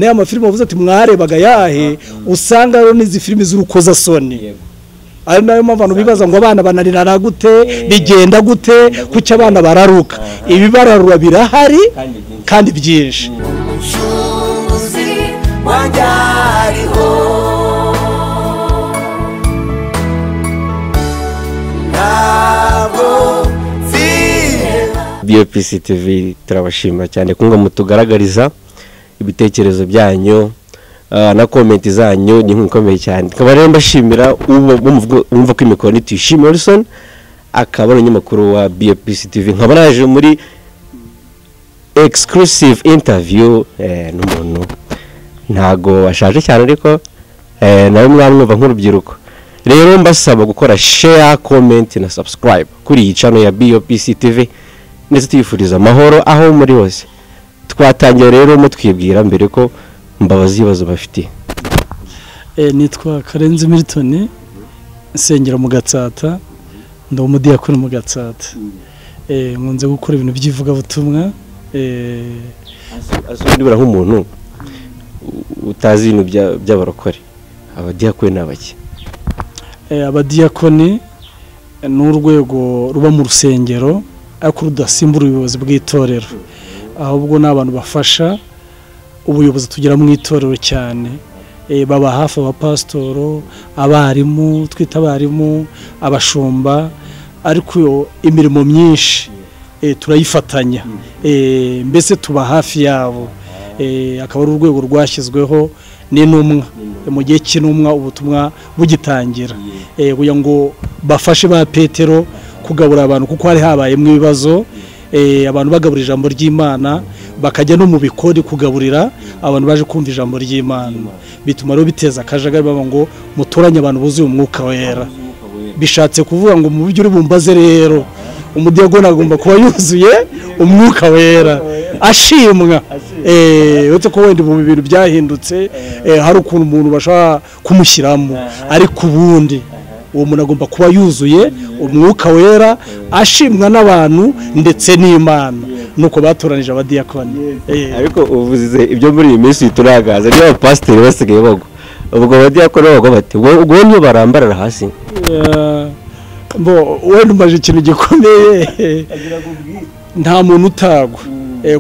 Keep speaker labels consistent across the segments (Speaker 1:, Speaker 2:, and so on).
Speaker 1: N'aya mafilime bavuze ati mwarebaga yahe, usanga rero n'izi filimi z'urukozasoni. Ari nayo mpamvu abantu bibaza ngo abana bananirana gute, bigenda gute, kuki abana bararuka. Ibibararura birahari kandi byinshi.
Speaker 2: Umucunguzi wanjye ariho, ntabwo nziheba.
Speaker 3: BOPC TV turabashima cyane ko ngo mutugaragariza ibitekerezo byanyu na comment zanyu, ni ikomeye cyane. Tukaba rero mbashimira wumva ko imikoro nitishimye Wilson, akaba ari umunyamakuru wa BOPC TV, nkaba naje muri exclusive interview n'umuntu ntago ashaje cyane ariko nawe mwamwumva nk'urubyiruko. Rero mbasaba gukora share, comment na subscribe kuri iyi channel ya BOPC TV, ndetse tuyifuriza amahoro aho muri hose. Twatangiye rero mutwibwira mbere ko mbabaza ibibazo bafite.
Speaker 1: Nitwa Karenzi Milton, nsengera mu Gatsata, ndi umudiyakoni mu Gatsata. Nkunze gukora ibintu by'ivugabutumwa.
Speaker 3: Nibura nk'umuntu utazi ibintu by'abarokore, abadiyakoni ni abaki?
Speaker 1: Abadiyakoni ni urwego ruba mu rusengero ariko rudasimbura ubuyobozi bw'itorero, ahubwo ni abantu bafasha ubuyobozi tugira mu itorero cyane. Baba hafi abapasitoro, abarimu, twita abarimu, abashumba, ariko imirimo myinshi turayifatanya, mbese tuba hafi yabo. Akaba ari urwego rwashyizweho n'intumwa mu gihe cy'intumwa ubutumwa bugitangira, kugira ngo bafashe ba Petero kugabura abantu, kuko hari habayemo ibibazo, abantu bagabura ijambo ry'Imana bakajya no mu bikori kugaburira abantu baje kumva ijambo ry'Imana, bituma rero biteza akajagari, baba ngo mutoranye abantu buzuye umwuka wera. Bishatse kuvuga ngo mu buryo uri bumbaze rero umudiyakoni agomba kuba yuzuye umwuka wera ashimwa. Uretse ko wenda ubu ibintu byahindutse, hari ukuntu umuntu bashobora kumushyiramo, ariko ubundi uwo muntu agomba kuba yuzuye umwuka wera ashimwa n'abantu ndetse n'Imana. Nuko batoranije abadiyakoni.
Speaker 3: Ariko uvuze ibyo muri iyi minsi turagaza niyo abapasiteri basigaye bagwa, ubwo abadiyakoni bagwa bati ubwo niyo barambarara hasi.
Speaker 1: Bo wenda umaje ikintu gikomeye, nta muntu utagwa,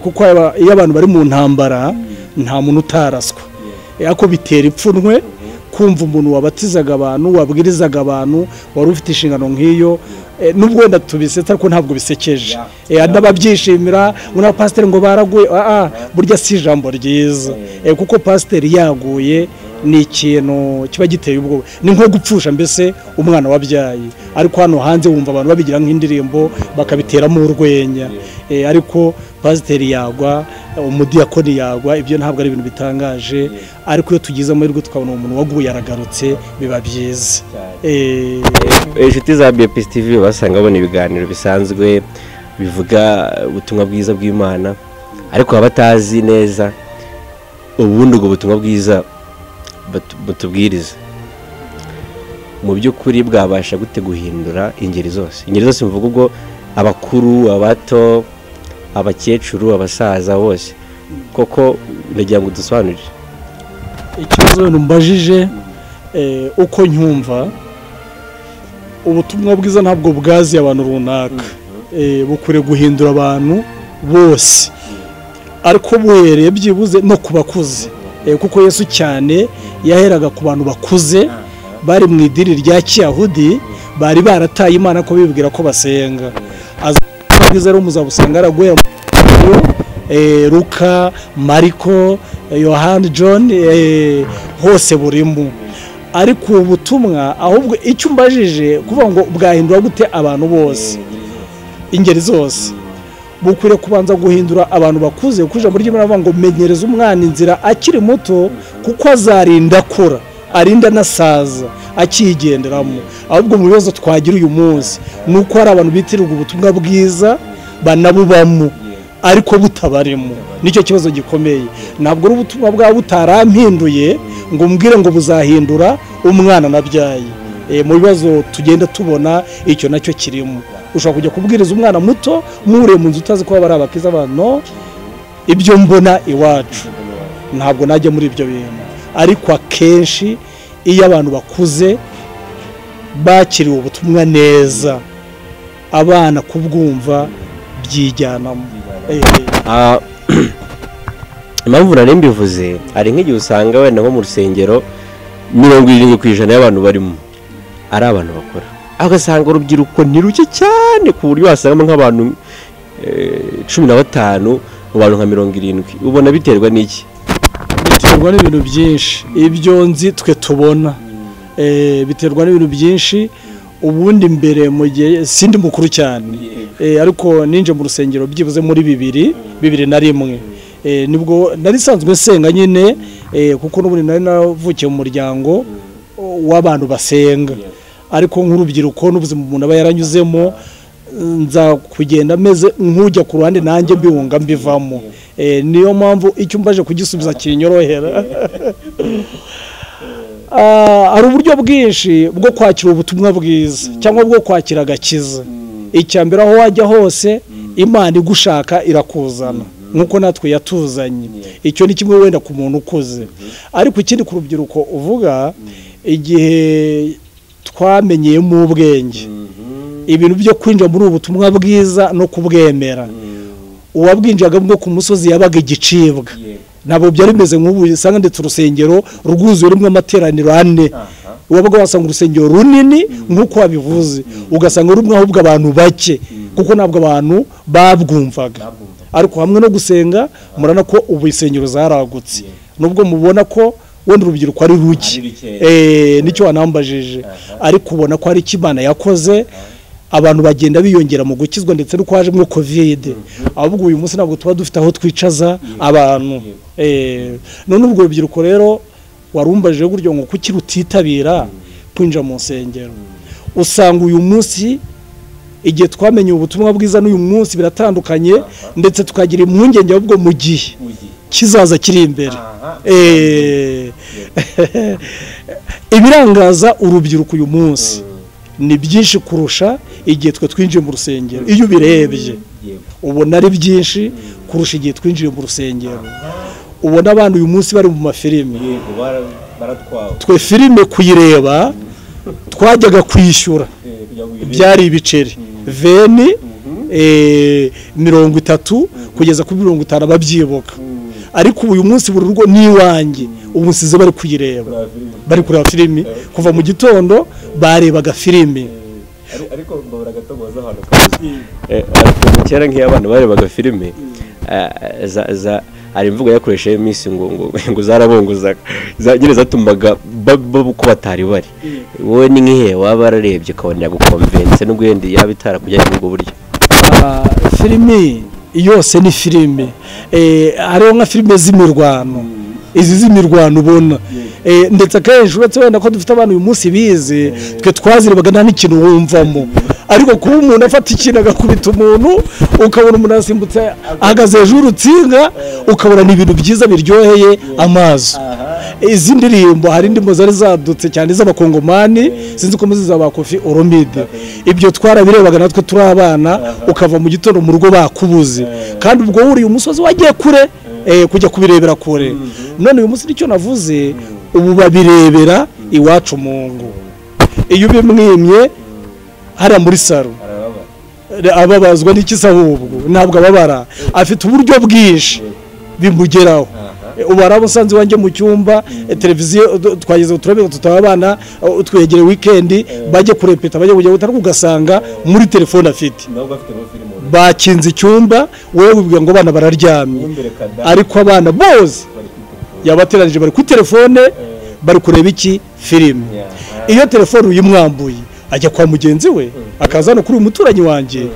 Speaker 1: kuko iyo abantu bari mu ntambara nta muntu utaraswa, ariko bitera ipfunwe kumva umuntu wabatizaga abantu, wabwirizaga abantu, wari ufite inshingano nk'iyo, nubwo wenda tubisetsa ariko ntabwo bisekeje. N'ababyishimira ngo n'abapasiteri ngo baraguye, burya si ijambo ryiza, kuko pasiteri yaguye ni ikintu kiba giteye ubwoba, ni nko gupfusha mbese umwana wabyaye. Ariko hano hanze wumva abantu babigira nk'indirimbo bakabiteramo urwenya, ariko pasiteri yagwa, umudiyakoni yagwa, ibyo ntabwo ari ibintu bitangaje. Ariko iyo tugize amahirwe tukabona umuntu waguye aragarutse biba byiza.
Speaker 3: Inshuti za BOPC TV basanga babona ibiganiro bisanzwe bivuga ubutumwa bwiza bw'Imana, ariko baba batazi neza ubundi ubwo butumwa bwiza butubwiriza mu by'ukuri bwabasha gute guhindura ingeri zose. Ingeri zose mvuga ubwo abakuru, abato, abakecuru, abasaza bose. Koko ndagira ngo dusobanurire
Speaker 1: ikibazo mbajije. Uko nyumva ubutumwa bwiza ntabwo bwaziye abantu runaka, bukwiriye guhindura abantu bose, ariko buhereye byibuze no ku bakuze, kuko Yesu cyane yaheraga ku bantu bakuze bari mu idini rya Kiyahudi, bari barataye Imana ko bibwira ko basenga. Bwiza rero muzabusanga araguye Luka, Mariko, Yohani, John, hose burimo. Ariko ubutumwa ahubwo icyo umbajije kuvuga ngo bwahindura gute abantu bose ingeri zose, bukwiriye kubanza guhindura abantu bakuze, kuko ijambo ry'Imana rivuga ngo menyereza umwana inzira akiri muto, kuko azarinda akura, arinda anasaza akigenderamo. Ahubwo mu bibazo twagira uyu munsi ni uko hari abantu bitirirwa ubutumwa bwiza banabubamo ariko butabarimo. Nicyo kibazo gikomeye. Ntabwo ari ubutumwa bwa butarampinduye ngo umbwire ngo buzahindura umwana nabyaye. Mu bibazo tugenda tubona icyo nacyo kirimo. Ushobora kujya kubwiriza umwana muto mure mu nzu utazi ko bari abakiza abantu. Ibyo mbona iwacu Ntabwo najya muri ibyo bintu. Ariko akenshi iyo abantu bakuze bakiriwe ubutumwa neza, abana kubwumva byijyanamo.
Speaker 3: Impamvu nari mbivuze, hari nk'igihe usanga wenda nko mu rusengero 70% y'abantu barimo ari abantu bakora, ugasanga urubyiruko ni ruke cyane, ku buryo wasangamo nk'abantu 15 mu bantu nka 70. Ubona biterwa n'iki?
Speaker 1: Biterwa n'ibintu byinshi. Ibyo nzi twe tubona biterwa n'ibintu byinshi. Ubundi mbere mu gihe sindi mukuru cyane, ariko ninje mu rusengero byibuze muri 2001, nibwo nari sanzwe nsenga nyine, kuko n'ubundi nari navukiye mu muryango w'abantu basenga, ariko nk'urubyiruko n'ubuzima umuntu aba yaranyuzemo, nza kugenda meze nk'ujya ku ruhande nanjye mbihunga mbivamo. Niyo mpamvu icyo mbaje kugisubiza kinyorohera. Hari uburyo bwinshi bwo kwakira ubutumwa bwiza cyangwa bwo kwakira agakiza. Icya mbere, aho wajya hose Imana igushaka irakuzana, nk'uko natwe yatuzanye. Icyo ni kimwe wenda ku muntu ukuze. Ariko ikindi ku rubyiruko uvuga, igihe twamenyeyemo ubwenge, ibintu byo kwinjira muri ubu butumwa bwiza no kubwemera, uwabwinjiraga bwo ku musozi yabaga igicibwa. Ntabwo byari bimeze nk'ubu usanga ndetse urusengero rwuzuye rumwe amateraniro ane. Wabaga wasanga urusengero runini nk'uko wabivuze, ugasanga rumwe ahubwo abantu bake, kuko ntabwo abantu babwumvaga. Ariko hamwe no gusenga murana ko ubu insengero zaragutse, nubwo mubona ko wenda urubyiruko ari ruke, nicyo wanambajije, ariko ubona ko hari Imana yakoze, abantu bagenda biyongera mu gukizwa, ndetse no kwaje muri Covid. Ahubwo uyu munsi ntabwo tuba dufite aho twicaza abantu. None ubwo rubyiruko rero warumbajije guryo ngo kuki rutitabira kwinjira mu nsengero, usanga uyu munsi igihe twamenye ubutumwa bwiza n'uyu munsi biratandukanye, ndetse tukagira impungenge ahubwo mu gihe kizaza kiri imbere. Ibirangaza urubyiruko uyu munsi ni byinshi kurusha igihe twe twinjiye mu rusengero. Iyo ubirebye ubona ari byinshi kurusha igihe twinjiye mu rusengero. Ubona abantu uyu munsi bari mu mafilime. Twe filime kuyireba twajyaga kwishyura, byari ibiceri veni 30 kugeza kuri 50 ababyibuka. Ariko uyu munsi buri rugo n'iwanjye ubu nsize bari kuyireba, bari kureba filimi kuva mu gitondo barebaga filimi.
Speaker 3: Ariko mbabura gatogoza hano kazi. Kera nk'iyo abantu barebaga filime hari imvugo yakoresheje iminsi ngo ngo zarabongozaga, nyine zatumaga uko batari bari. Wowe ni nk'ihe waba wararebye ukabona yagukonvense nubwo yenda yaba itarakujyanye muri ubwo buryo?
Speaker 1: Filimi yose ni filime. Hariho nka filime z'imirwano, izi z'imirwano ubona, ndetse akenshi uretse wenda ko dufite abantu uyu munsi bize, twe twazirebaga nta n'ikintu wumvamo. Ariko kuba umuntu afata ikintu agakubita umuntu, ukabona umuntu asimbutse ahagaze hejuru y'urutsinga, ukabona ni ibintu byiza biryoheye amaso. Izi ndirimbo, hari indirimbo zari zadutse cyane z'abakongomani, sinzi ko muzi za ba Koffi Olomide. Ibyo twarabirebaga natwe turi abana, ukava mu gitondo mu rugo bakubuze, kandi ubwo wuriye umusozi wagiye kure kujya kubirebera kure. None uyu munsi nicyo navuze, ubu babirebera iwacu mu ngo. Iyo ubimwimye hariya muri saro ababazwa n'iki se? Ahubwo ntabwo ababara, afite uburyo bwinshi bimugeraho. Ubu hari abo usanze iwanjye mu cyumba, televiziyo twageze turabiga tutaba abana, twegere weekend bajye kurepeta, bajye kujya gutara, ugasanga muri telefone afite bakinze icyumba, wowe wibwira ngo abana bararyamye, ariko abana bose yabateranije bari kuri telefone bari kureba iki filime. Iyo telefone uyimwambuye ajya kwa mugenzi we, akaza hano kuri uyu muturanyi wanjye,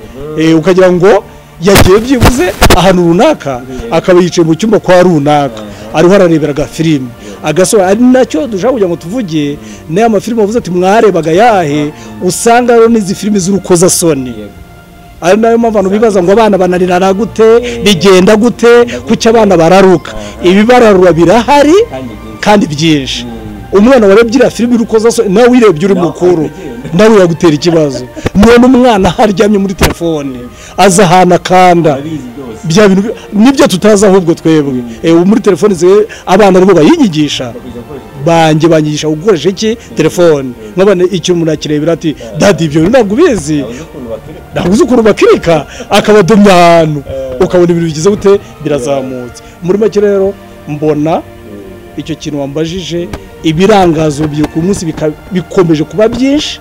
Speaker 1: ukagira ngo yagiye byibuze ahantu runaka, akaba yicaye mu cyumba kwa runaka ariho ararebera agafilime agasohora. Ari nacyo dushaka kugira ngo tuvuge n'aya mafilime wavuze ati mwarebaga yahe, usanga rero n'izi filime z'urukozasoni. Ari nayo mpamvu abantu bibaza ngo abana bananirana gute, bigenda gute, kuki abana bararuka. Ibibararura birahari kandi byinshi. Umwana warebye filime y'urukozasoni nawe wirebye uri mukuru nawe yagutera ikibazo. None umwana aryamye muri telefone aza ahantu akanda bya bintu nibyo tutazi ahubwo twebwe. Muri telefone abana aribo bayinyigisha, banjye banyigisha gukoresha iki telefone, nkabona icyo umuntu akirebera ati dadi ibyo ntabwo ubizi, ntabwo uzi ukuntu bakirika, akabadomya ahantu ukabona ibintu bigize gute birazamutse. Muri make rero mbona icyo kintu wambajije, ibirangaza urubyiruko umunsi bikomeje kuba byinshi,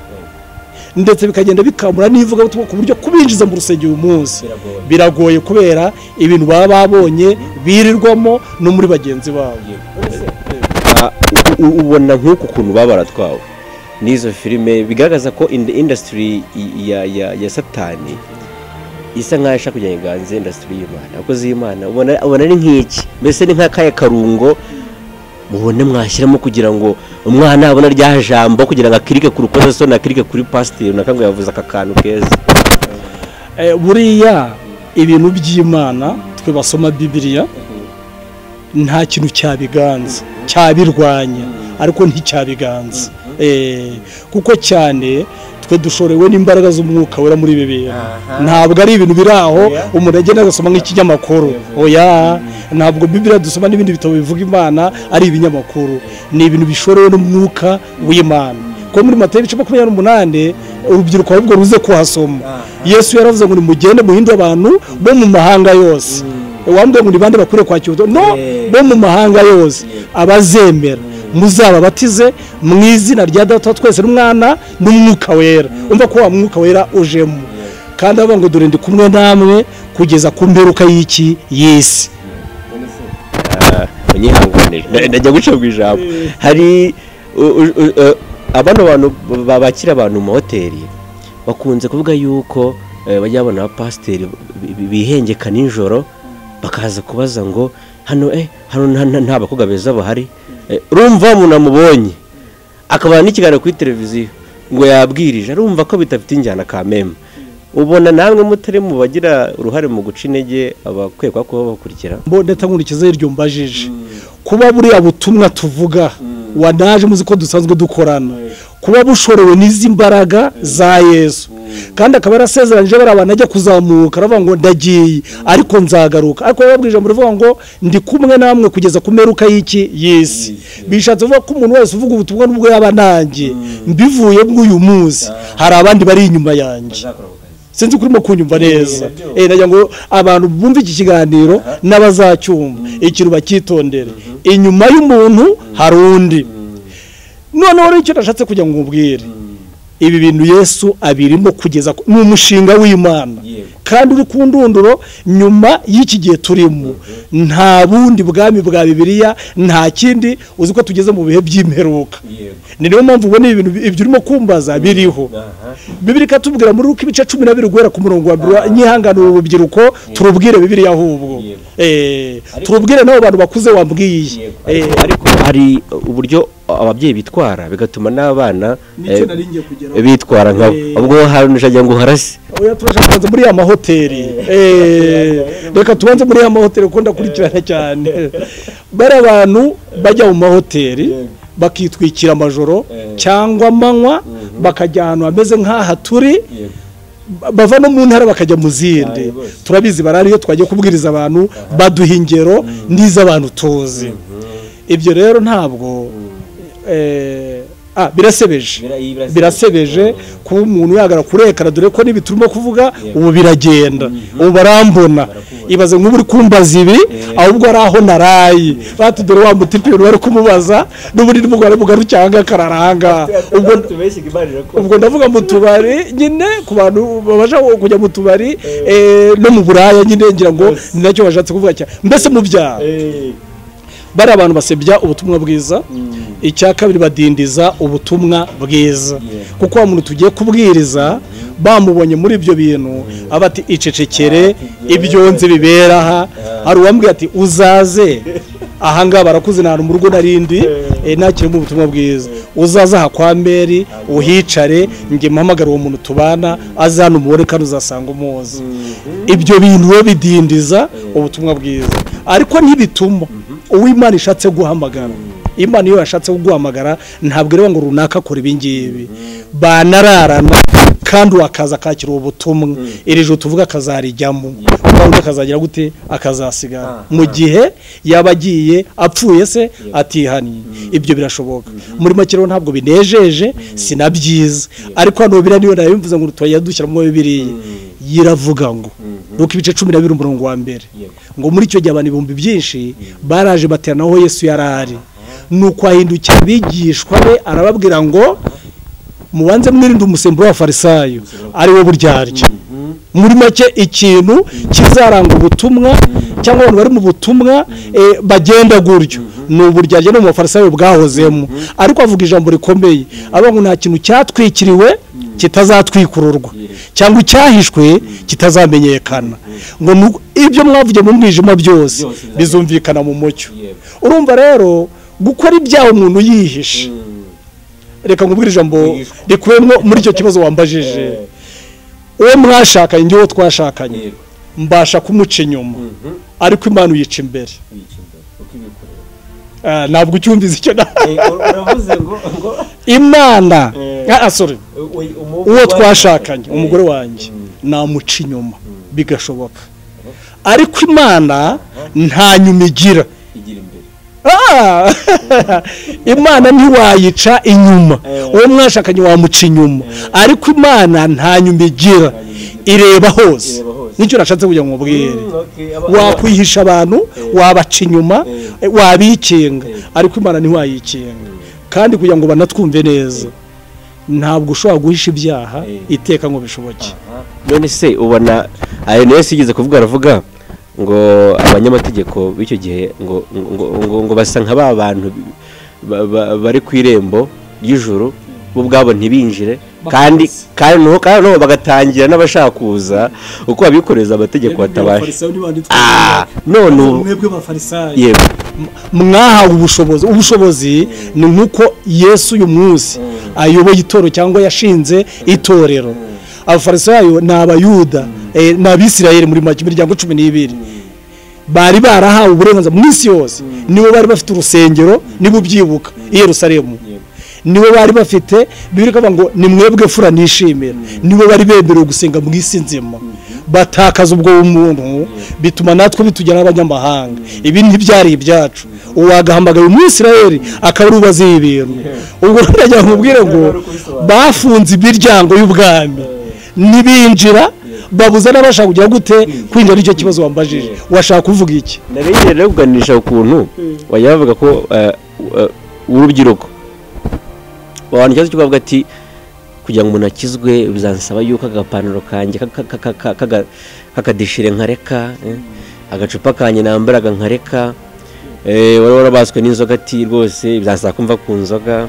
Speaker 1: ndetse bikagenda bikamura n'ivugabutumwa ku buryo kubinjiza mu rusengero uyu munsi biragoye kubera ibintu baba babonye birirwamo no muri bagenzi babo.
Speaker 3: Ubona nk'uku kuntu baba baratwawe n'izo filime bigaragaza ko industry ya Satani isa nkaho ishaka kujya inganze industry y'Imana, abakozi b'Imana ubona ari nk'iki, mbese ni nk'akaya karungo mubone mwashyiramo kugira ngo umwana abone rya jambo, kugira ngo akirike ku rukozasoni, akirike kuri pasiteri runaka ngo yavuze aka kantu keza.
Speaker 1: Buriya ibintu by'Imana twe basoma Bibiliya nta kintu cyabiganza cyabirwanya, ariko nticyabiganza kuko cyane twe dushorewe n'imbaraga z'umwuka wera muri ibi bintu. Ntabwo ari ibintu biri aho umuntu agenda agasoma nk'ikinyamakuru, oya, ntabwo Bibiliya dusoma n'ibindi bitabo bivuga Imana ari ibinyamakuru, ni ibintu bishorewe n'umwuka w'Imana. Ko muri Matayo ibice 28 urubyiruko ahubwo ruze kuhasoma, Yesu yaravuze ngo nimugende muhindure abantu bo mu mahanga yose. Wambwiye ngo ni bande bakwiriye kwakira? No, bo mu mahanga yose abazemera muzababatize mu izina rya Data twese n'Umwana n'Umwuka Wera. Umva ko wa Mwuka Wera ujemo, kandi avuga ngo dore ndi kumwe namwe kugeza ku mperuka y'iki y'isi.
Speaker 3: Unyihanganire ndajya guca mu ijambo. Hari abano bantu babakira abantu mu hoteli bakunze kuvuga yuko bajya babona abapasiteri bihengeka nijoro bakaza kubaza ngo hano hano nta bakobwa beza bahari. Urumva umuntu amubonye akabana n'ikiganiro kuri televiziyo ngo yabwirije, arumva ko bidafite injyana kameme. Ubona namwe mutari mu bagira uruhare mu guca intege abakwiye kuba bakurikira.
Speaker 1: Ndetse nkurikiza iryo mbajije, kuba buriya butumwa tuvuga wanaje muzi ko dusanzwe dukorana, kuba bushorewe n'izi mbaraga za Yesu, kandi akaba yarasezeranyije bari abantu ajya kuzamuka aravuga ngo ndagiye ariko nzagaruka, ariko yababwije ijambo rivuga ngo ndi kumwe namwe kugeza ku mperuka y'iki y'isi. Bishatse kuvuga ko umuntu wese uvuga ubutumwa nubwo yaba nanjye mbivuye bw'uyu munsi hari abandi bari inyuma yanjye. Sinzi kurimo kunyumva neza. Nagira ngo abantu bumve iki kiganiro n'abazacyumva ikintu bakitondere, inyuma y'umuntu hari undi. Noneho rero icyo nashatse kugira ngo nkubwire, ibi bintu Yesu abirimo kugeza ni umushinga w'Imana kandi uri ku ndunduro. Nyuma y'iki gihe turimo nta bundi bwami bwa Bibiliya, nta kindi, uzi ko tugeze mu bihe by'imperuka. Ni niyo mpamvu ubona ibintu ibyo urimo kumbaza biriho. Bibiliya ikatubwira muri Luka ibice 12 guhera ku murongo wa mbere, nyihangane urubyiruko turubwire Bibiliya ahubwo turubwire n'abo bantu bakuze wambwiye.
Speaker 3: Ariko hari uburyo ababyeyi bitwara bigatuma n'abana bitwara nkabo, ubwo harunje ngo harase.
Speaker 1: Oya, turashaka kubanza muri ya mahoteli. Reka tubanze muri ya mahoteli kuko ndakurikirana cyane. Bari abantu bajya mu mahoteli bakitwikira amajoro cyangwa amanywa, bakajya ahantu hameze nk'aha turi, bava no mu ntara bakajya mu zindi. Turabizi barari iyo twagiye kubwiriza abantu baduha ingero n'iz'abantu tuzi. Ibyo rero ntabwo birasebeje, birasebeje kuba umuntu yagara kurekara, dore ko nibi turimo kuvuga ubu biragenda, ubu barambona. Ibaze nk'ubu uri kumbaza ibi ahubwo ari aho naraye, bati dore wa mutipe bari kumubaza n'ubundi nimugore mugarucyanga kararanga. Ubwo ndavuga mu tubari nyine, ku bantu babasha kujya mu tubari no mu Buraya nyine, ngira ngo ni nacyo bashatse kuvuga cyane, mbese mu byaha bari abantu basebya ubutumwa bwiza. Icya kabiri badindiza ubutumwa bwiza, kuko wa muntu tugiye kubwiriza bamubonye muri ibyo bintu aba ati icecekere ibyo nzi bibera aha. Hari uwambwiye ati uzaze ahangaha barakuze nta mu rugo narindi nakirimo ubutumwa bwiza, uzaze aha kwa Meri uhicare njye mpamagara uwo muntu tubana azana umubone kandi uzasanga umuzi. Ibyo bintu we bidindiza ubutumwa bwiza, ariko ntibituma uw'Imana ishatse guhamagara Imana iyo yashatse kuguhamagara ntabwo ireba ngo runaka akora ibi ngibi, banararana kandi wakaza akakira ubutumwa, iri joro tuvuga akazarijyamo, undi akazagira gute, akazasigara mu gihe yaba agiye apfuye se atihaniye. Ibyo birashoboka. Muri make rero ntabwo binejeje, sinabyiza, ariko hano biriya niyo nabivuze ngo tugiye dushyiramo Bibiliya yiravuga ngo Luka ibice 12 umurongo wa 1 ngo muri icyo gihe abantu ibihumbi byinshi baraje baterana aho Yesu yarari, nuko ahindukira abigishwa be arababwira ngo mubanze mwirinde umusemburo w'abafarisayo ari wo buryarya. Muri make ikintu kizaranga ubutumwa cyangwa abantu bari mu butumwa bagenda gutyo ni uburyarya no mu bafarisayo bwahozemo. Ariko avuga ijambo rikomeye avuga ngo nta kintu cyatwikiriwe kitazatwikururwa cyangwa icyahishwe kitazamenyekana, ngo ibyo mwavuye mu mwijima byose bizumvikana mu mucyo. Urumva rero gukora ibyaha umuntu yihishe, reka nkubwire ijambo rikubiyemo muri icyo kibazo wambajije, uwo mwashakanye njye uwo twashakanye mbasha kumuca inyuma, ariko Imana uyica imbere. Ntabwo ucyumvise icyo
Speaker 3: uravuze ngo
Speaker 1: Imana sorry, uwo twashakanye umugore wanjye namuca inyuma bigashoboka, ariko Imana nta nyuma igira. Imana ntiwayica inyuma, uwo mwashakanye wamuca inyuma, ariko Imana nta nyuma igira, ireba hose. Nicyo nashatse kugira ngo mubwire, wakwihisha abantu, wabaca inyuma, wabikinga, ariko Imana ntiwayikinga. Kandi kugira ngo banatwumve neza, ntabwo ushobora guhisha ibyaha iteka ngo bishoboke.
Speaker 3: None se ubona ayo niyo sigeze kuvuga, aravuga ngo abanyamategeko b'icyo gihe ngo ngo ngo basa nka ba bantu bari ku irembo ry'ijuru bo ubwabo ntibinjire, kandi kandi bagatangira n'abashaka kuza uko babikoreza amategeko batabasha. None
Speaker 1: mwebwe bafarisayo mwahawe ubushobozi. Ubushobozi ni nkuko Yesu uyu munsi ayoboye itorero cyangwa yashinze itorero. Abafarisayo ni abayuda, ni abisirayeli muri make, imiryango 12 bari barahawe uburenganzira mu isi yose. Nibo bari bafite urusengero, nibo ubyibuka i Yerusalemu, nibo bari bafite Bibiliya ikavuga ngo ni mwebwe fura nishimira, nibo bari bemerewe gusenga mu isi nzima. Batakaza ubwo bumuntu, bituma natwe bitugera abanyamahanga. Ibi ntibyari ibyacu. Uwagahamagaye umwisirayeli akaba ari ubazi ibintu. Ubwo ndagira nkubwire ngo bafunze imiryango y'ubwami, nibinjira babuza n'abashaka kugira gute kwinjira. Icyo kibazo wambajije washaka kuvuga iki?
Speaker 3: Nabigire rero kuganisha ukuntu wajya bavuga ko urubyiruko abantu ikibazo cyo kuvuga ati kugira ngo umuntu akizwe bizansaba yuko agapantaro kanjye kakadishire nkareka, agacupa kanjye nambaraga nkareka, wari warabaswe n'inzoga ati rwose bizansaba kumva ku nzoga,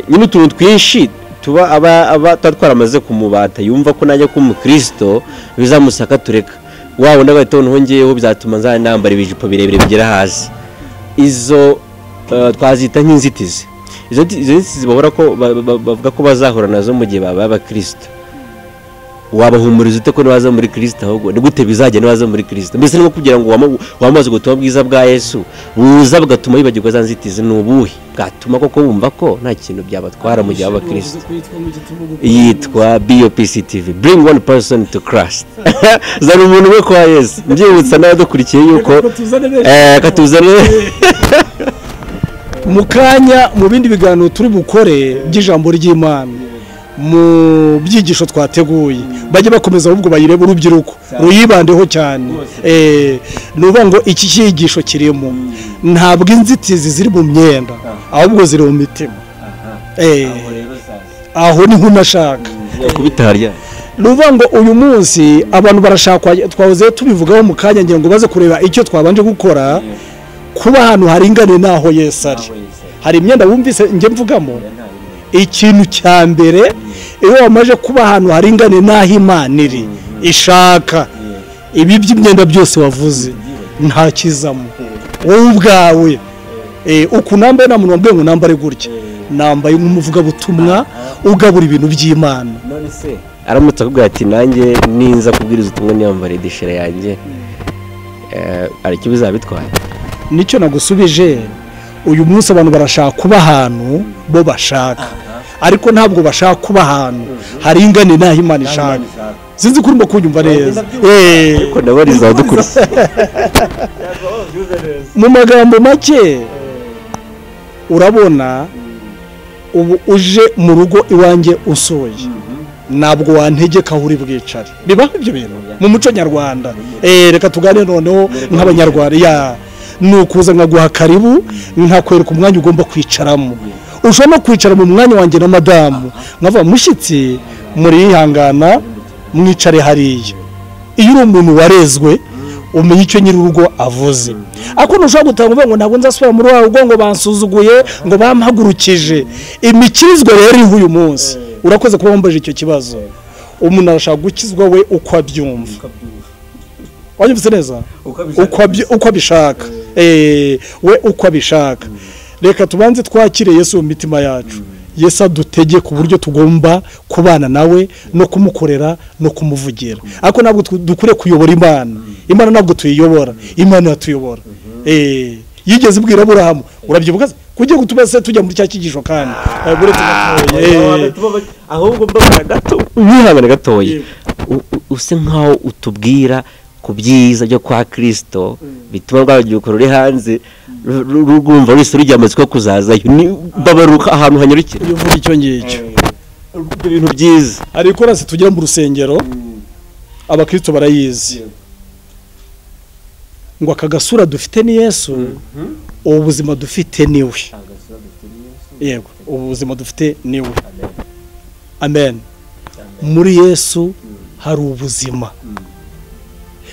Speaker 3: nyine utuntu twinshi tuba aba twaramaze kumubata yumva ko najya ku mukristo bizamusaka tureka wabona bagahita nongeyeho bizatuma nzanambara ibijipo birebire bigera hasi. Izo twazita nk'inzitizi. Izo nzitizi bahora ko bavuga ko bazahura nazo mu gihe babaye abakristo. Wabahumuriza ute ko nibaza muri Kristo? Ahubwo ni gute bizajya nibaza muri Kristo? Mbese ni kugira ngo wamaze ubutumwa bwiza bwa Yesu buza bugatuma bibagirwa za nzitizi, ni ubuhe bwatuma koko bumva ko nta kintu byabatwara mu gihe abakristo? Yitwa BOPC TV, bring one person to Christ. Zana umuntu we kwa Yesu. Mbyibutsa n'abadukurikiye yuko katuzane
Speaker 1: mu kanya mu bindi biganiro turi bukore by'ijambo ry'Imana mu byigisho twateguye, bajye bakomeza ahubwo bayirebe urubyiruko ruyibandeho cyane. Nuvuga ngo iki cyigisho kirimo ntabwo inzitizi ziri mu myenda, ahubwo ziri mu mitima. Aho niho unashaka
Speaker 3: kubitaharya.
Speaker 1: Nuvuga ngo uyu munsi abantu barashaka, twahoze tubivugaho mu kanya ngira ngo baze kureba icyo twabanje gukora, kuba ahantu haringane naho Yesu ari. Hari imyenda wumvise njye mvugamo, ikintu cya mbere iyo wamaje kuba ahantu haringane naho Imana iri ishaka, ibi by'imyenda byose wavuze nta kizamo wowe ubwawe. Uku nambaye nta muntu wambwiye ngo nambare gutya, nambaye nk'umuvugabutumwa ugabura ibintu by'Imana.
Speaker 3: None se aramutse akubwira ati nanjye ninza kubwiriza ubutumwa niyambare dishira yanjye, hari icyo bizabitwaye?
Speaker 1: Nicyo nagusubije. Uyu munsi abantu barashaka kuba ahantu bo bashaka, ariko ntabwo bashaka kuba ahantu hari ingane naho Imana ishaka. Sinzi ko urimo kunyumva neza.
Speaker 3: Ariko ndabariza dukurikiye.
Speaker 1: Mu magambo make, urabona ubu uje mu rugo iwanjye usoye, ntabwo wantegeka aho uri bwicare. Bibaho ibyo bintu mu muco nyarwanda. Reka tugane noneho nk'abanyarwanda. Ni ukuza nkaguha karibu, nkakwereka umwanya ugomba kwicaramo. Ushobora no kwicara mu mwanya wanjye na madamu, nkavuga mushyitsi murihangana mwicare hariya. Iyo uri umuntu warezwe umenya icyo nyir'urugo avuze. Ariko ntushobora gutanga uvuga ngo ntabwo nzasubira muri wa rugo, ngo bansuzuguye, ngo bampagurukije. Imikirizwe rero iriho uyu munsi. Urakoze kuba wambaje icyo kibazo. Umuntu arashaka gukizwa we uko abyumva. Wanyumvise neza? Uko abishaka. We uko abishaka. Reka tubanze twakire Yesu mu mitima yacu. Yesu adutegeka uburyo tugomba kubana nawe no kumukorera no kumuvugira. Ariko ntabwo dukure kuyobora Imana. Imana ntabwo tuyiyobora, Imana yatuyobora. Yigeze ibwira Aburahamu, urabyibuka se? Kugiye gutuma se tujya muri cya kigisho kandi.
Speaker 3: Ahubwo mbabara gato, wihangane gatoya. Use nkaho utubwira ku byiza byo kwa Kristo bituma rw'urubyiruko ruri hanze rwumva wese rujya amatsiko kuzazayo. Babaruka ahantu hanyarukira.
Speaker 1: Iyo uvuga icyo ngicyo,
Speaker 3: ibintu byiza.
Speaker 1: Hari ikorasi tugira mu rusengero, abakristo barayizi. Ngo aka gasura dufite ni Yesu, ubu buzima dufite ni we. Yego, ubu buzima dufite ni we. Amen. Muri Yesu hari ubuzima.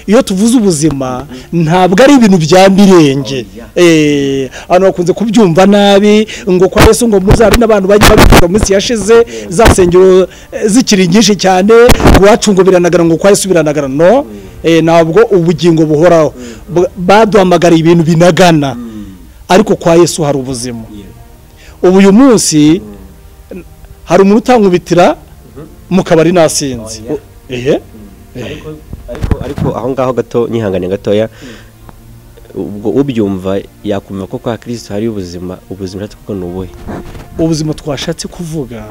Speaker 1: Iyo tuvuze ubuzima ntabwo ari ibintu bya mirenge. Abantu bakunze kubyumva nabi, ngo kwa Yesu ngo muzabe n'abantu bagiye babivuga mu minsi yashize, za sengero zikiri nyinshi cyane, iwacu ngo biranagara, ngo kwa Yesu biranagara. No, ntabwo ubugingo buhoraho. Baduhamagara ibintu binagana, ariko kwa Yesu hari ubuzima. Ubu uyu munsi hari umuntu utankubitira mu kabari nasinze.
Speaker 3: Ariko aho ngaho gato nyihangane gatoya, ubwo ubyumva yakumva ko kwa Kristo hari ubuzima. Ubuzima natwe kuko ni ubuhe?
Speaker 1: Ubuzima twashatse kuvuga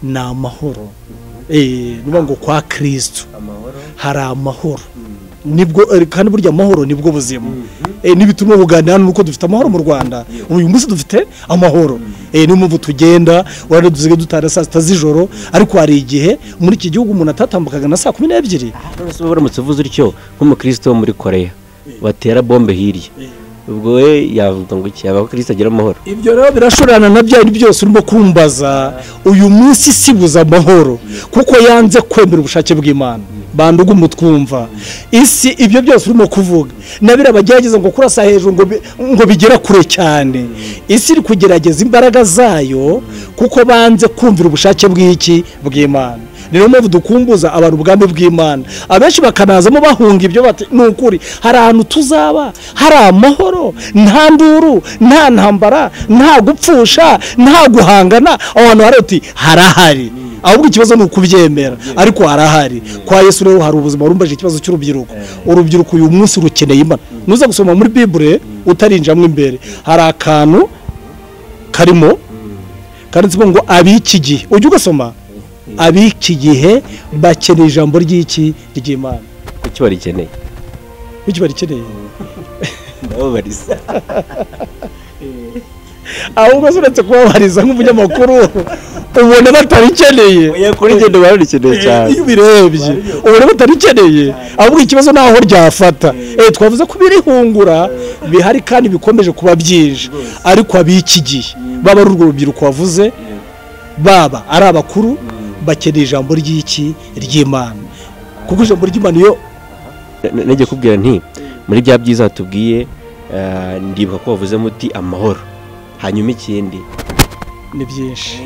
Speaker 1: ni amahoro. Nuba ngo kwa Kristo hari amahoro. Nibwo kandi burya amahoro nibwo buzima. Nibituma buganira nuko dufite amahoro mu Rwanda. Uyu munsi dufite amahoro. Niyo mpamvu tugenda urare duzige dutara saa 6 z'ijoro, ariko hari igihe muri iki gihugu umuntu atatambukaga na saa 12.
Speaker 3: None se uramutse uvuze utyo nk'umukristo wo muri Korea batera bombe hirya, ubwo we yavuga ngo iki? Yaba Kristo agira amahoro?
Speaker 1: Ibyo rero birashorana na bya byose urimo kumbaza. Uyu munsi sibuza amahoro kuko yanze kwemera ubushake bw'Imana. Bandugu mutwumva isi, ibyo byose urimo kuvuga nabira bagerageza ngo kurasa hejuru ngo bigera kure cyane. Isi iri kugerageza imbaraga zayo kuko banze kumvira ubushake bw'iki bw'Imana. Niyo mpamvu dukumbuza abantu ubwami bw'Imana, abenshi bakanazamo bahunga ibyo bati ni ukuri hari ahantu tuzaba hari amahoro, nta nduru, nta ntambara, nta gupfusha, nta guhangana. Aho hantu hari uti harahari. Ahubwo ikibazo ni ukubyemera, ariko harahari. Kwa Yesu rero hari ubuzima. Urumbaje ikibazo cy'urubyiruko. Urubyiruko uyu munsi rukeneye Imana. Nuza gusoma muri Bible utarinjamwe imbere, hari akantu karimo kanditsemo ngo ab'iki gihe. Ujye ugasoma, ab'iki gihe bakeneye ijambo ry'iki ry'Imana.
Speaker 3: Kuki barikeneye?
Speaker 1: Kuki barikeneye?
Speaker 3: Ndababariza.
Speaker 1: Ahubwo uretse kubabariza nk'umunyamakuru ubona batarikeneye.
Speaker 3: Oya, kuri ngendo bararikeneye cyane.
Speaker 1: Iyo ubirebye ubona batarikeneye. Ahubwo ikibazo naho ryafata. Twavuze ko birihungura bihari kandi bikomeje kuba byinshi, ariko ab'iki gihe baba ari urwo rubyiruko wavuze, baba ari abakuru, bakeneye ijambo ry'iki ry'Imana. Kuko ijambo ry'Imana iyo
Speaker 3: nagiye kubwira nti muri bya byiza tubwiye, ndibuka ko wavuze muti amahoro, hanyuma ikindi
Speaker 1: ni byinshi.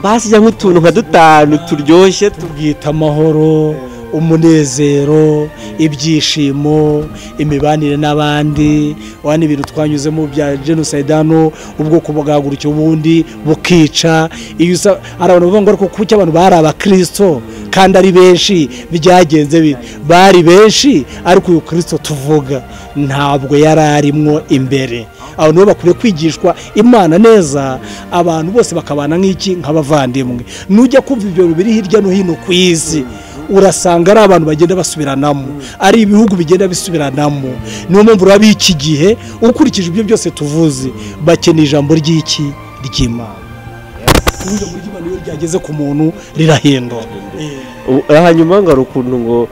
Speaker 3: Basi cyangwa utuntu nka dutanu turyoshye
Speaker 1: tubwita amahoro, umunezero, ibyishimo, imibanire n'abandi. Wani ibintu twanyuzemo bya genocide hano, ubwoko bwahagurukiye ubundi bukica. Iyo hari abantu bavuga ngo ariko kuki abantu bari abakristo Kandi ari benshi byagenze bite? Bari benshi, ariko uyu Kristo tuvuga ntabwo yari arimwo imbere. Abo nibo bakwiye kwigishwa Imana neza, abantu bose bakabana nk'iki, nk'abavandimwe. Nujya kumva ibyo biri hirya no hino ku isi, urasanga ari abantu bagenda basubiranamo, ari ibihugu bigenda bisubiranamo. Niyo mpamvu uraba iki gihe ukurikije ibyo byose tuvuze, bakeneye ijambo ry'iki, ry'Imana. Ijambo ry'Imana iyo ryageze ku muntu rirahindura.
Speaker 3: Hanyuma ngo hari ukuntu ngo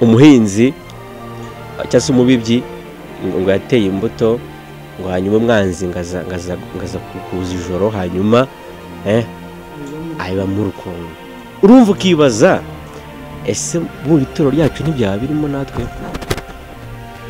Speaker 3: umuhinzi cyangwa se umubibyi ngo yateye imbuto, ngo hanyuma umwanzi ngaza kuza ijoro, hanyuma ayibamo urukungu. Urumva ukibaza, ese mu ituro ryacu ntibyaba birimo natwe?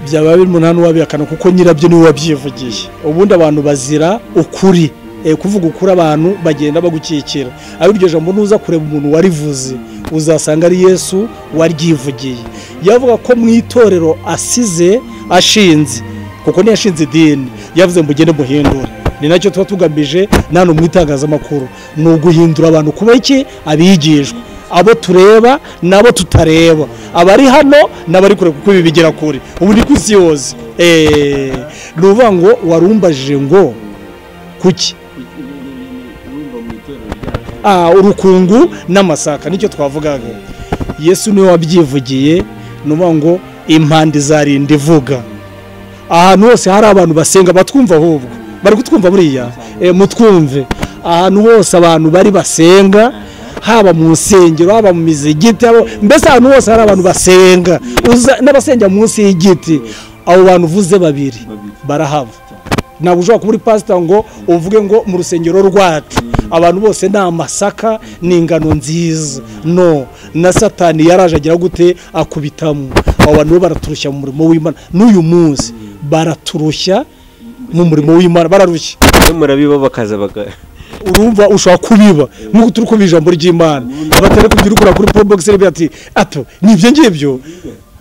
Speaker 1: Byaba birimo, nta n'uwabihakana, kuko nyirabyo niwe wabyivugiye. Ubundi abantu bazira ukuri, kuvuga ukuri abantu bagenda bagukikira. Ariko iryo jambo nuza kureba umuntu warivuze, uzasanga ari Yesu waryivugiye. Yavuga ko mu itorero asize ashinze, kuko ntiyashinze idini, yavuze mugende muhindure. Ni nacyo tuba tugamije nano mu itangazamakuru, ni uguhindura abantu kuba iki, abigishwa, abo tureba nabo tutareba, abari hano n'abari kure, kuko ibi bigera kure ubu ni ku isi yose. Ni ukuvuga ngo warumbajije ngo kuki urukungu n'amasaka, nicyo twavugaga. Yesu niwe wabyivugiye. Ni ukuvuga ngo impanda izarinda ivuga. Ahantu hose hari abantu basenga batwumva, ahubwo bari kutwumva buriya, mutwumve. Ahantu hose abantu bari basenga, haba mu nsengero, haba mu mizigiti, mbese ahantu hose hari abantu basenga, n'abasenga munsi y'igiti, abo bantu uvuze babiri barahava. Ntabwo ushobora kuba uri pastor ngo uvuge ngo mu rusengero rwacu abantu bose ni amasaka, ni ingano nziza. No, na Satani yaraje agira gute, akubitamo. Abo bantu baraturushya mu murimo w'Imana, n'uyu munsi baraturushya mu murimo w'Imana, bararushya.
Speaker 3: Murabiba bakaza baka
Speaker 1: urumva ushobora kubiba nk'uko turi kubiba ijambo ry'Imana, abatari kubyirukura kuri Probox rebe ati ato nibyo ngibyo,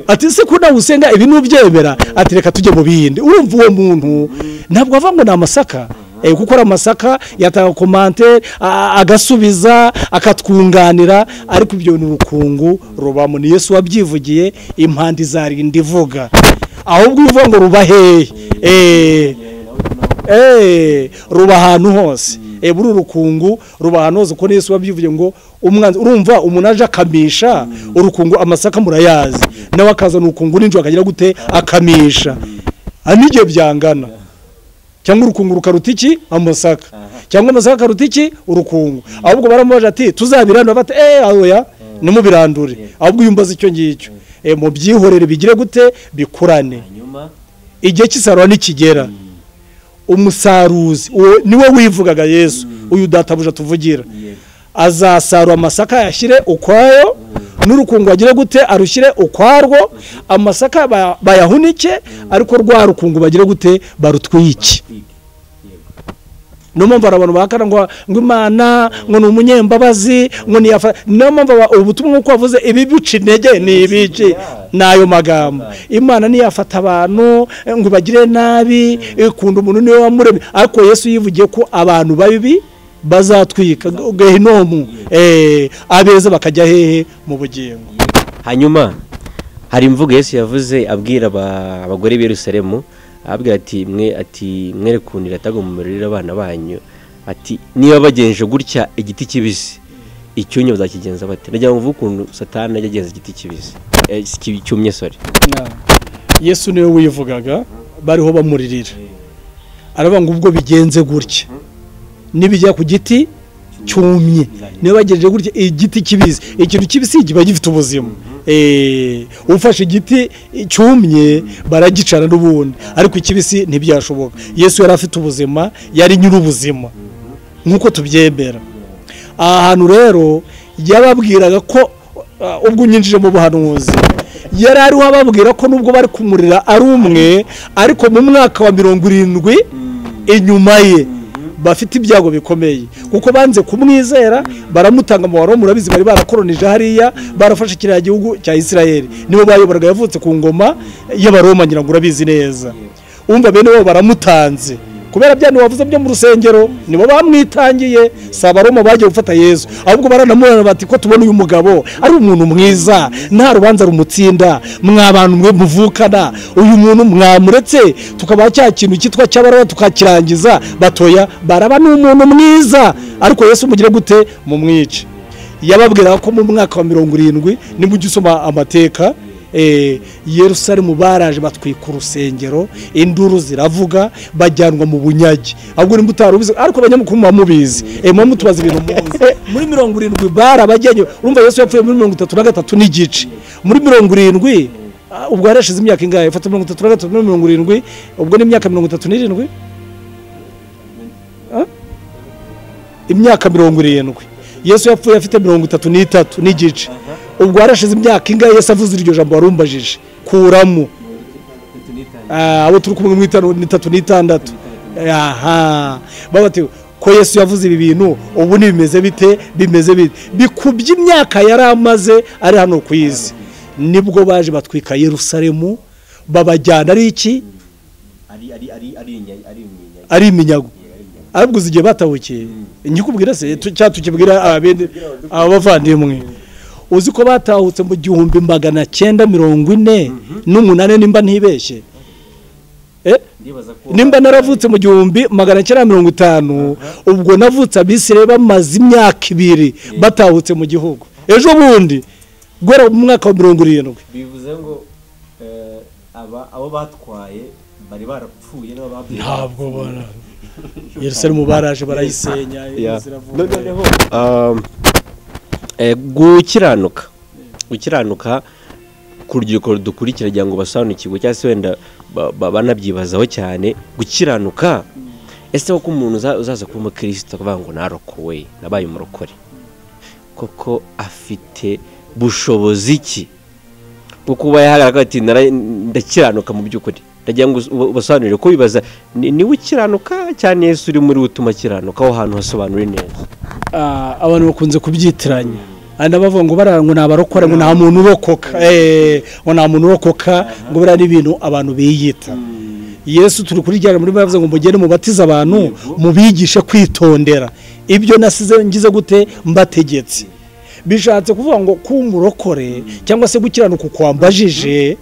Speaker 1: ati se ko nawe usenga ibi nubyemera, ati reka tujye mu bindi. Urumva uwo muntu ntabwo ava ngo ni amasaka, kuko ari amasaka yatanga commentaire agasubiza akatwunganira, ariko ibyo ni urukungu rubamo. Ni Yesu wabyivugiye, impanda izarinda ivuga. Ahubwo uvuga ngo ruba hehe? Ruba ahantu hose. Buri urukungu ruba ahantu hose, kuko Yesu wabyivugiye ngo umwanzi. Urumva umuntu aje akamisha urukungu, amasaka murayazi, nawe akazana urukungu n'injo akagira gute, akamisha. Anige byangana, cyangwa urukungu rukaruta iki, amasaka, cyangwa amasaka karuta iki, urukungu. Ahubwo baramubaje ati tuzabirandura, bati oya nimubirandure. Ahubwo yumbaza icyo ngicyo, mu byihorere bigire gute, bikurane. Igihe cy'isarura nikigera, umusaruzi niwe wivugaga Yesu, uyu databuja tuvugira, azasarura amasaka yashyire ukwayo, n'urukungu agire gute, arushyire ukwarwo, amasaka bayahunike, ariko rwa rukungu bagire gute, barutwike. Niyo mpamvu abantu bahakana ngo Imana ngo ni umunyembabazi, ngo ni yafa. Niyo mpamvu ubutumwa nk'uko wavuze ibi bica intege ni ibiki, n'ayo magambo. Imana ntiyafata abantu ngo bagire nabi, ikunda umuntu niwe wamuremye. Ariko Yesu yivugiye ko abantu babi bazatwika gehinomu, abeza bakajya hehe, mu bugingo.
Speaker 3: Hanyuma hari imvugo Yesu yavuze abwira abagore b'i Yerusalemu, ababwira ati mwe, ati mwerekundira tago mumurira abana banyu, ati niba bagenje gutya igiti kibisi, icyumye bazakigenza bate? Nagira ngo mvuge ukuntu Satani ajya agenza igiti kibisi, cyumye, sorry.
Speaker 1: Yesu niwe wivugaga, bariho bamuririra, aravuga ngo ubwo bigenze gutya nibijya ku giti cyumye, niba bagenje gutya igiti kibisi, ikintu kibisi kiba gifite ubuzima. Ufashe igiti cyumye baragicana n'ubundi, ariko ikibisi ntibyashoboka. Yesu yari afite ubuzima, yari nyiri ubuzima nk'uko tubyemera. Aha hantu rero yababwiraga ko ubwo unyinjije mu buhanuzi, yari ariho ababwira ko nubwo bari kumurira ari umwe, ariko mu mwaka wa 70 inyuma ye bafite ibyago bikomeye, kuko banze kumwizera baramutanga mu Baroma. Murabizi bari barakoronije hariya, barafashe kiriya gihugu cya Isirayeli, nibo bayoboraga, yavutse ku ngoma y'Abaroma, ngira ngo urabizi neza. Umva bene bo baramutanze, Kubera bya wavuze byo mu rusengero nibo bamwitangiye, si Abaroma bagiye gufata Yesu, ahubwo baranamurana bati ko tubona uyu mugabo ari umuntu mwiza, nta rubanza rumutsinda, mwa bantu mwe muvukana, uyu muntu mwamuretse tukaba cya kintu cyitwa cy'abaraba tukakirangiza. Batoya baraba ni umuntu mwiza, ariko Yesu mugire gute? Mumwice. Yababwira ko mu mwaka wa 70 nimujye usoma amateka, Yerusalemu baraje batwika urusengero, induru ziravuga, bajyanwa mu bunyage. Ahubwo nimba utarubizi, ariko abanyamakuru mubamubizi, mutubaza ibintu muzi. Muri 70 barabajyanye. Urumva Yesu yapfuye muri 33 n'igice, muri 70 ubwo yarashize imyaka ingahe? Fata 33 muri 70, ubwo ni imyaka 37, imyaka 70. Yesu yapfuye afite 33 n'igice, ubwo yarashize imyaka ingahe Yesu avuze iryo jambo warumbajije? Kuramo abo turi kumwe mu 36. Aha babati ko Yesu yavuze ibi bintu, ubu ni bimeze bite? Bimeze bite? Bikubye imyaka yaramaze ari hano ku isi. Nibwo baje batwika Yerusalemu, babajyana ari iki? Ari iminyago. Ahubwo uzigiye batahukiye, ngikubwira se cyatukibwira abende abavandimwe, uzi ko batahutse mu 1948 nimba ntibeshye. Nimba naravutse mu 1950, ubwo navutse abisire bamaze imyaka 2 batahutse mu gihugu. Ejo bundi gwera mu mwaka wa 70.
Speaker 3: Bivuze ngo abo batwaye bari barapfuye n'ababyeyi
Speaker 1: ntabwo bara Yerusalemu baraje barayisenya.
Speaker 3: Noneho gukiranuka ku rubyiruko dukurikira kugira ngo basobanukirwe, cyangwa se wenda banabyibazaho cyane. Gukiranuka, ese ko umuntu uzaza kuba umukristo akavuga ngo narokowe, nabaye umurokore, koko afite bushobozi ki bwo kuba yahagarara ati ndakiranuka mu by'ukuri? Ndagira ngo ubasobanurire ko bibaza niwe ukiranuka cyane Yesu uri muri utuma akiranuka, aho hantu hasobanure neza.
Speaker 1: Abantu bakunze kubyitiranya, andi bavuga ngo barangwa n'abarokora, ngo nta muntu urokoka, ngo nta muntu urokoka, ngo biriya ni ibintu abantu biyita. Yesu turi kurijyana muri bavuze ngo mugende mubatize abantu, mubigishe kwitondera ibyo nasize ngize gute mbategetse. Bishatse kuvuga ngo kumurokore cyangwa se gukiranuka kwambajije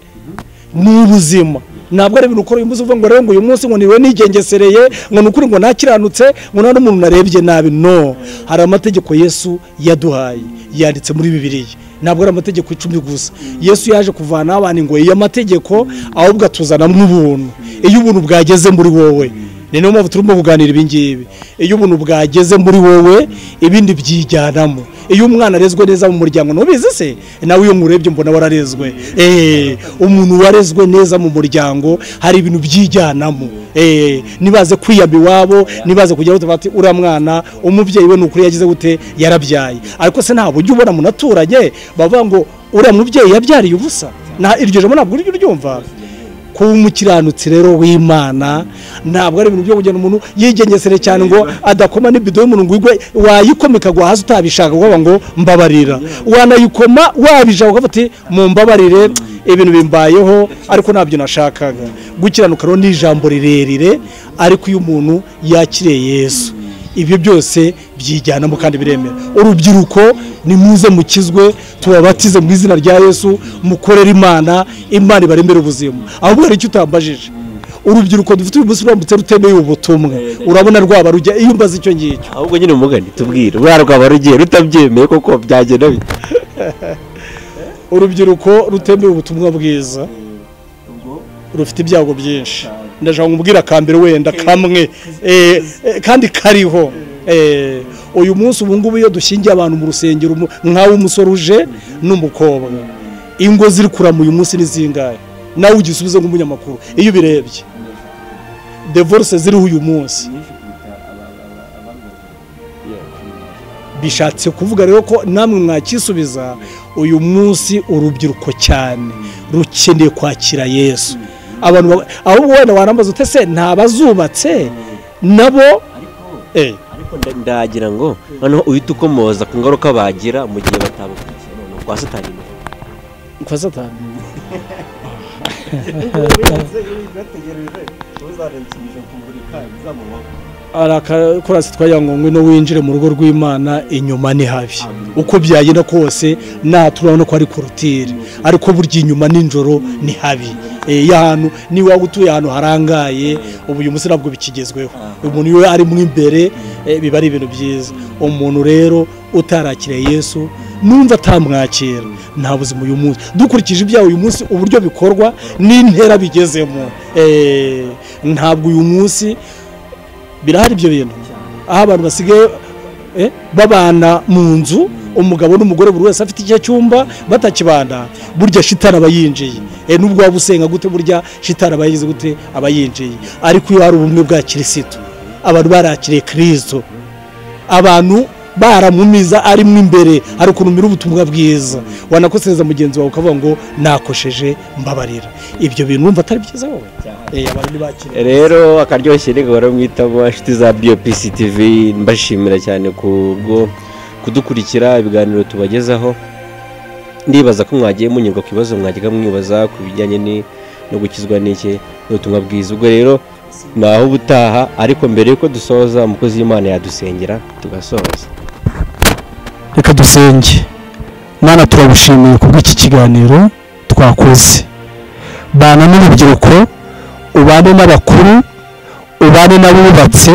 Speaker 1: ni ubuzima. Ntabwo ari ibintu ukora uyu munsi uvuga ngo rero ngo uyu munsi ngo niwe nigengesereye, ngo nukuri ngo nakiranutse, ngo nta n'umuntu narebye nabi. No, hari amategeko Yesu yaduhaye yanditse muri Bibiliya, ntabwo ari amategeko 10 gusa. Yesu yaje kuvana abantu ngo iyo amategeko, ahubwo atuzanamo ubuntu. Iyo ubuntu bwageze muri wowe, ni niyo mpamvu turimo kuganira ibi ngibi. Iyo ubuntu bwageze muri wowe, ibindi byijyanamo. Iyo umwana arezwe neza mu muryango, nubizi se nawe iyo murebye mbona wararezwe. Umuntu warezwe neza mu muryango hari ibintu byijyanamo. Nibaze kwiyamba iwabo, nibaze kujya bati uriya mwana umubyeyi we nukuri yagize gute yarabyaye. Ariko se ntabwo ujya ubona munaturanye bavuga ngo uriya mubyeyi yabyariye ubusa, na iryo jambo ntabwo ujya uryumva. Kuba umukiranutsi rero w'Imana ntabwo ari ibintu byo kugenda umuntu yigengesere cyane ngo adakoma n'ibido y'umuntu ngo igwe, wayikomeka gwa hasi utabishaka ngo ngo mbabarira, wanayikoma wabishaka ukavuga ati mumbabarire ibintu bimbayeho ariko ntabyo nashakaga. Gukiranuka rero ni ijambo rirerire, ariko iyo umuntu yakiriye Yesu ibyo byose byijyanamo kandi biremera. Urubyiruko nimuze mukizwe, tubabatize mu izina rya Yesu, mukorere Imana, Imana ibaremere ubuzima. Ahubwo hari icyo utambajije, urubyiruko dufite uyu munsi ruramutse rutemeye ubutumwa, urabona rwaba rujya iyo umbaza icyo ngicyo.
Speaker 3: Ahubwo nyine umugani tubwire, buriya rwaba rugiye rutabyemeye koko byagenda bite?
Speaker 1: Urubyiruko rutemeye ubutumwa bwiza rufite ibyago byinshi. Ndashaka kumubwira akambere wenda kamwe kandi kariho. Uyu munsi ubu ngubu iyo dushingiye abantu mu rusengero, nkawe umusore uje n'umukobwa, ingo ziri kurama uyu munsi ni zingahe? Nawe ugisubize nk'umunyamakuru iyo ubirebye, divorce ziriho uyu munsi. Bishatse kuvuga rero ko namwe mwakisubiza, uyu munsi urubyiruko cyane rukeneye kwakira Yesu. Abantu ahubwo wenda warambaza ute se ntabazubatse nabo?
Speaker 3: Ariko ndagira ngo noneho uhita ukomoza ku ngaruka bagira mu gihe batabukurikiye noneho kwa Satani.
Speaker 1: Kwa Satani. Arakorasi twagira ngo ngwino winjire mu rugo rw'Imana inyuma ni habi, uko byagenda kose nta turabona ko ari korotire, ariko burya inyuma nijoro ni habi. Ahantu niba utuye ahantu harangaye, ubu uyu munsi ntabwo bikigezweho, umuntu iyo ari mo imbere biba ari ibintu byiza. Umuntu rero utarakiriye Yesu numva atamwakira nta buzima uyu munsi, dukurikije ibyaha uyu munsi uburyo bikorwa n'intera bigezemo, ntabwo uyu munsi birahari ibyo bintu aho abantu basigaye babana mu nzu, umugabo n'umugore buri wese afite icyo cyumba batakibana, burya shitani aba yinjiye. Nubwo waba usenga gute, burya shitani aba yize gute, aba yinjiye. Ariko iyo hari ubumwe bwa Kristo, abantu barakiriye Kristo, abantu baramumiza ari mo imbere, hari ukuntu umira ubutumwa bwiza, wanakosereza mugenzi wawe ukavuga ngo nakosheje mbabarira. Ibyo bintu wumva atari byiza wowe? Abantu ntibakire.
Speaker 3: Rero akaryoshye ni gahora mwitamo inshuti za BOPC TV, mbashimira cyane kubwo kudukurikira ibiganiro tubagezaho. Ndibaza ko mwagiye munyurwa ku bibazo mwajyaga mwibaza ku bijyanye no gukizwa n'iki n'ubutumwa bwiza. Ubwo rero naho ubutaha, ariko mbere yuko dusoza umukozi w'Imana yadusengera tugasoza.
Speaker 1: Reka dusenge. Mana, turagushimiye kubw'iki kiganiro twakoze. Bana n'urubyiruko, ubane n'abakuru, ubane n'abubatse,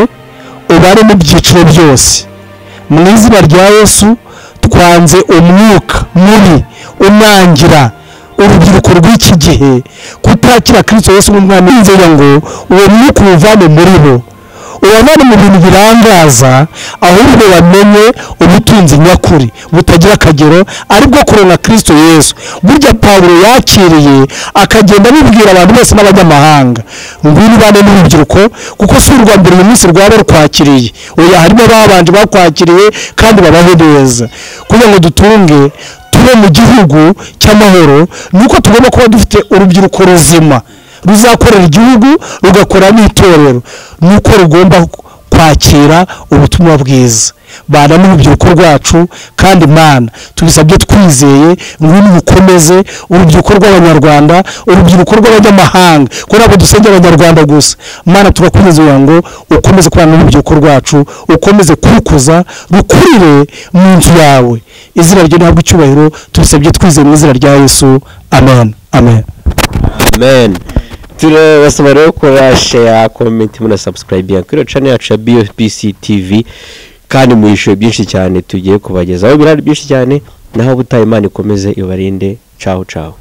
Speaker 1: ubane mu byiciro byose. Mu izina rya Yesu twanze umwuka mubi unangira urubyiruko rw'iki gihe kutakira Kristo Yesu nk'umwami. Nzera ngo uwo mwuka uwuvane muri bo, ubavane mu bintu birangaza, ahubwo bamenye ubutunzi nyakuri butagira akagero, aribwo kuronka Kristo Yesu. Burya Pawulo yakiriye akagenda abibwira abantu bose n'abanyamahanga, ngwino ubane n'urubyiruko, kuko si urwa mbere uyu munsi rwaba rukwakiriye, oya, harimo ababanje bakwakiriye kandi babaho neza. Kugira ngo dutunge tube mu gihugu cy'amahoro, nuko tugomba kuba dufite urubyiruko ruzima ruzakorera igihugu, rugakora n'itorero, nuko rugomba kwakira ubutumwa bwiza. Bana n'urubyiruko rwacu, kandi Mana tubisabye twizeye, ngwino ukomeze urubyiruko rw'Abanyarwanda, urubyiruko rw'abanyamahanga, kuko ntabwo dusengera Abanyarwanda gusa. Mana turakwizeye ngo ukomeze kubana n'urubyiruko rwacu, ukomeze kurukuza, rukurire mu nzu yawe. Izina rye ntabwo icyubahiro, tubisabye twizeye mu izina rya Yesu. Amen. Amen.
Speaker 3: Amen. Turabasaba rero gukora share, comment, muna subscribe kuri channel yacu ya BOPC TV, kandi muhishuye byinshi cyane tugiye kubagezaho, birari byinshi cyane. Naho ubutaha Imana ikomeze ibarinde. Ciao ciao.